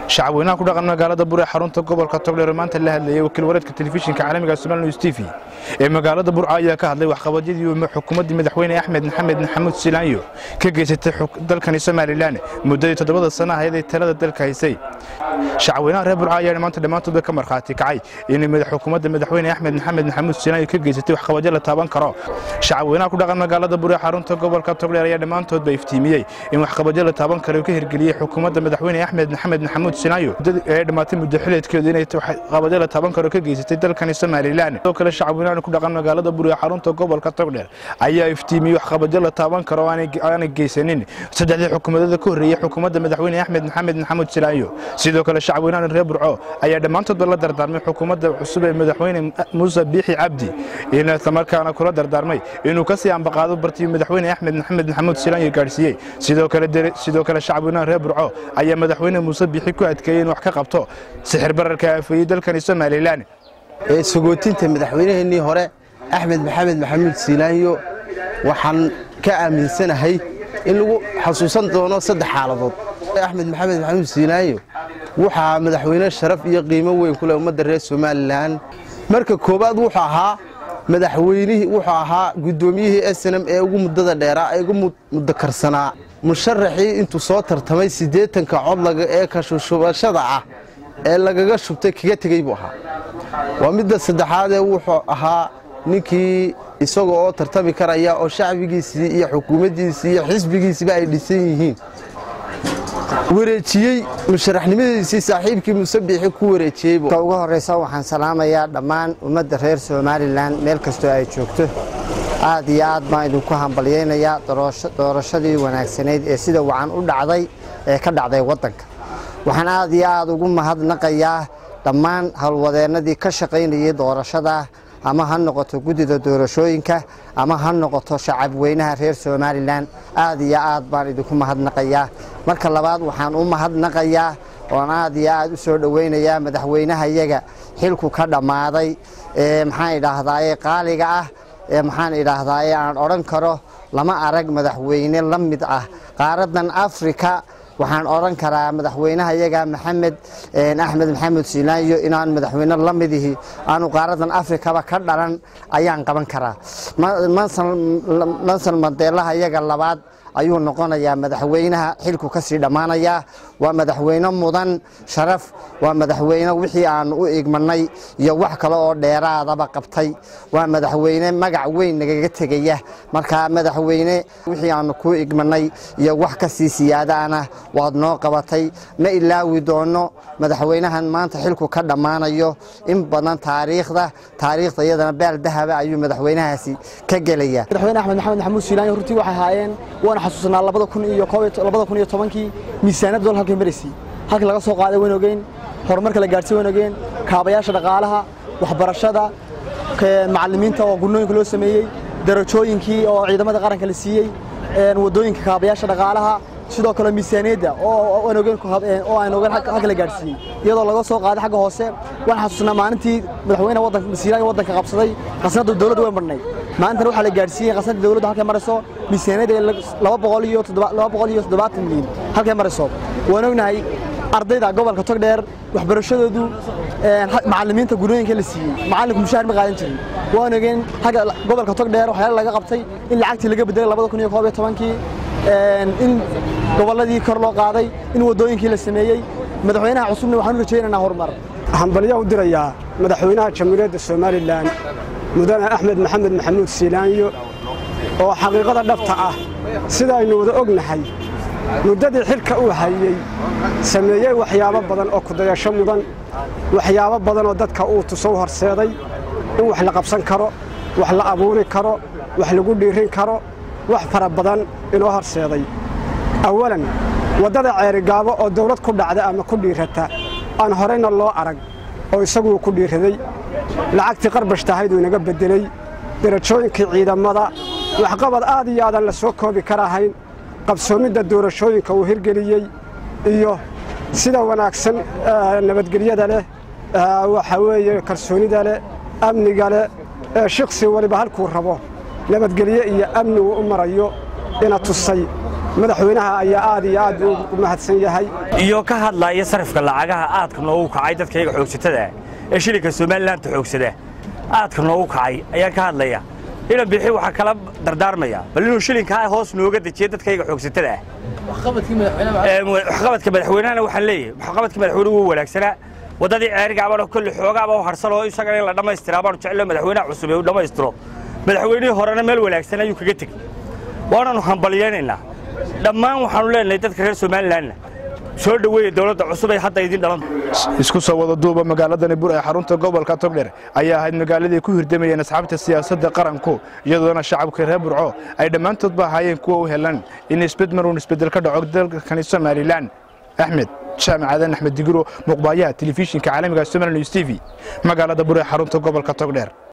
Shacabweynaha ku dhaqan magaalada Burco, xarunta gobolka Togdheer, maanta la hadlayay wakiil wareedka telefishinka caalamiga Somali News TV ee magaalada Burco ayaa ka hadlay waxqabadyadii uu xukuumadda madaxweyne Axmed Maxamed Maxamuud Silaanyo ka geysatay dalkani Somaliland muddadii 7 sano ahayd ee talada dalka haysay. Shacabweynaha reer Burco ayaa maanta dhammaantood ka markhaati kacay in xukuumadda madaxweyne Axmed Maxamed Maxamuud Silaanyo ka geysatay waxqabadyo la taaban karo. Shacabweynaha ku dhaqan magaalada Burco, xarunta gobolka Togdheer, ayaa dhammaantoodba iftiimiyey in waxqabadyo la taaban karo ka hirgeliyey xukuumadda madaxweyne Axmed Maxamed Maxamuud Silaanyo ee dhammaatay muddo xileedkeedu inay waxqabadyo la taaban karo ka geysatay dalkani Somaliland. Sidoo kale, shacabweynaha ku dhaqan magaalada Burco, xarunta gobolka Togdheer, ayaa iftiimiyey waxqabadyo la taaban karo aanay geysanin saddexdii xukuumadood ka horreeyay xukuumadda madaxweyne Axmed Maxamed Maxamuud Silaanyo. Sidoo kale, shacabweynaha reer Burco ayaa dhammaantoodba la dardaarmay xukuumadda cusub ee madaxweyne Muuse Biixi Cabdi, in islamarkaana kula dardaarmay inuu kasii ambaqaado bartii madaxweyne Axmed Maxamed Maxamuud Silaanyo gaadhsiiyey. Sidoo kale, shacabweynaha reer Burco ayaa madaxweyne Muuse Biixi ku adkeeyey in wax ka qabto sixir bararka aafeeyey dalkani Somaliland. Ee sagootinta madaxweynaheennii hore Axmed Maxamed Maxamuud Siilaanyo, waxaan ka aaminsanahay in lagu xasuusan doono saddex xaaladood. Axmed Maxamed Maxamuud Siilaanyo waxaa madaxweyne sharaf iyo qiimo weyn ku leh ummadda reer Somaliland. Marka koowaad, wuxuu ahaa madaxweynihii, wuxuu ahaa guddoomiyihii SNM ee ugu muddada dheeraa, ee ugu muddakarsanaa, musharaxii intuu soo tartamay 80-ka cod ee kashushubashada ah ee lagaga shubtay kaga tegey buu ahaa. Waa midda saddexaadee, wuxuu ahaa ninkii isaga oo tartami karaya oo shacbigiisii iyo xukuumaddiisii iyo xisbigiisiiba ay dhisan yihiin wareejiyey musharaxnimadiisii saaxiibkii Muuse Biixi ku wareejiyey. Ugu horeysa, waxaan salaamayaa dhammaan ummadda reer Somaliland meel kastoo ay joogto. Aad iyo aad baan idinku hambalyaynayaa doorashadii wanaagsanayd ee sida wacan u dhacday ee ka dhacday waddanka. Waxaan aad iyo aad ugu mahadnaqayaa dhammaan howlwadeennadii ka shaqaynayay doorashada, ama ha noqoto guddida doorashooyinka ama ha noqoto shacabweynaha reer Somaliland. Aad iyo aad baan idinku mahadnaqayaa. Marka labaad, waxaan u mahadnaqayaa oon aad iyo aad u soo dhoweynayaa madaxweynahayaga xilku ka dhammaaday ee, maxaan idhaahdaaye, qaaliga ah ee, maxaan idhaahdaaye, aan odhan karo lama arag madaxweyne la mid ah qaaraddan Afrika. Waxaan odhan karaa madaxweynahayaga Maxamed Axmed Maxamed Silaanyo inaan madaxweyne la midihi aanu qaaraddan Afrikaba ka dhalan ayaan qaban karaa. Nelson Mandelaha iyaga labaad ayuu noqonayaa madaxweynaha xilku ka sii dhammaanayaa. Waa madaxweyne mudan sharaf, waa madaxweyne wixii aanu u igmanay iyo wax kale oo dheeraadaba qabtay, waa madaxweyne magac weyn nagaga tegaya. Marka madaxweyne, wixii aanu ku igmanay iyo wax ka sii siyaadaana waad noo qabatay. Ma ilaawi doono madaxweynahan maanta xilku ka dhammaanayo in badan taariikhda iyadana baal dahaba ayuu madaxweynahaasi ka gelaya. Madaxweyne Axmed Maxamed Maxamuud Siilaanyo runtii waxay ahaayeen, waana xasuusanaa 2010-kii miisaaniyadda dalka halkay maraysay, halkii laga soo qaaday wayn ogeyn, horumarka la gaadhsiin wayn ogeyn, kaabayaasha dhaqaalaha, waxbarashada, macallimiinta oo gunnooyinka loo sameeyey, darajooyinkii oo ciidamada qaranka la siiyey, waddooyinka, kaabayaasha dhaqaalaha, sidoo kale miisaaniyadda oo aan ogeyn oo aan ogeyn halka la gaadhsiiyey iyadoo laga soo qaaday xagga hoose. Waan xasuusnaa maalintii madaxweyne waddanka Siilaanyo waddanka qabsaday, khasnadda dawladda way marnay. Maantana waxaa la gaadhsiiyey khasnadda dawladda halkay marayso, miisaaniyadda 270 milyan halkay marayso waan ognahay. Ardayda gobolka Togdheer waxbarashadoodu, macallimiinta gunnooyinka la siiyey, macallinku mushaar ma qaadan jirin, waan ogeyn. Xagga gobolka Togdheer waxyaala laga qabtay, in lacagtii laga bedelay 2011-kii, in gobolladii kor loo qaaday, in waddooyinkii la sameeyey. Madaxweynaha cusubna waxaan u rajaynaynaa horumar. Hambalyo u dirayaa madaxweynaha Jamhuuriyadda Somaliland, mudane Axmed Maxamed Maxamuud Siilaanyo, oo xaqiiqada dhabta ah, sida aynu wada ognahay, muddadii xilka uu hayey sameeyey waxyaabo badan oo kudayasho mudan, waxyaabo badan oo dadka uu tusow horseeday in wax la qabsan karo, wax la abuuri karo, wax lagu dhiirin karo, wax fara badan inoo horseeday. Awalan, waddada Ceerigaabo oo dawlad ku dhacda ama ku dhiirata aan horayna loo arag oo isaguu ku dhiiraday, lacagtii qarbashtahayduu inaga beddeley, darajooyinkii ciidamada, waxqabad aad iyo aadan la soo koobi karahayn, qabsoomidda doorashooyinka uu hirgeliyey iyo sida wanaagsan nabadgelyada leh, waxaa weeye kalsoonida leh, amniga leh, ee shiksi waliba halkuu rabo nabadgelye iyo amni uu u marayo ina tusay. Madaxweynaha ayaa aad iyo aad u mahadsan yahay. Iyo ka hadlaya sarifka lacagaha aadka noogu kacay, dadkayga xoogsatada ee shilinka Somalilandta xoogsada aadka noogu kacay ayaan ka hadlaya. Inan Bixi waxaa kala dardaarmaya bal inuu shilinkaa hoos nooga dejiyo dadkayga xoogsatada ah. Waxqabadka madaxweynahana waxaan leeyahay, waxqabadka madaxweynuhu wuu wanaagsanaa. Waddadii Ceerigaabana kolli xoogaaba u harsan oo isagana in la dhammaystiraa baanu jeclo, madaxweynaha cusub ee uu dhammaystiro. Madaxweynihii horena meel wanaagsan ayuu kaga tegey, waanaanu hambalyaynaynaa. Dhammaan waxaanu leenahay dadka reer Somalilandna soo dhoweeya dowladda cusub ee hadda idin dhalan. Isku soo wada duuba, magaaladani Bur ee xarunta gobolka Togdheer ayaa ahayd magaaladii ku hirdamayeen asxaabta siyaasadda qaranku, iyadoona shacabka reer Burco ay dhammaantoodba ahaayeen kuwa u helan in isbedmaruun isbeddel ka dhaco dalkani Somalilan. Axmed Jaamacadan Axmed Digiro, muqbaayaha telefishinka caalamiga Somali News TV, magaalada Bur ee xarunta gobolka Togdheer.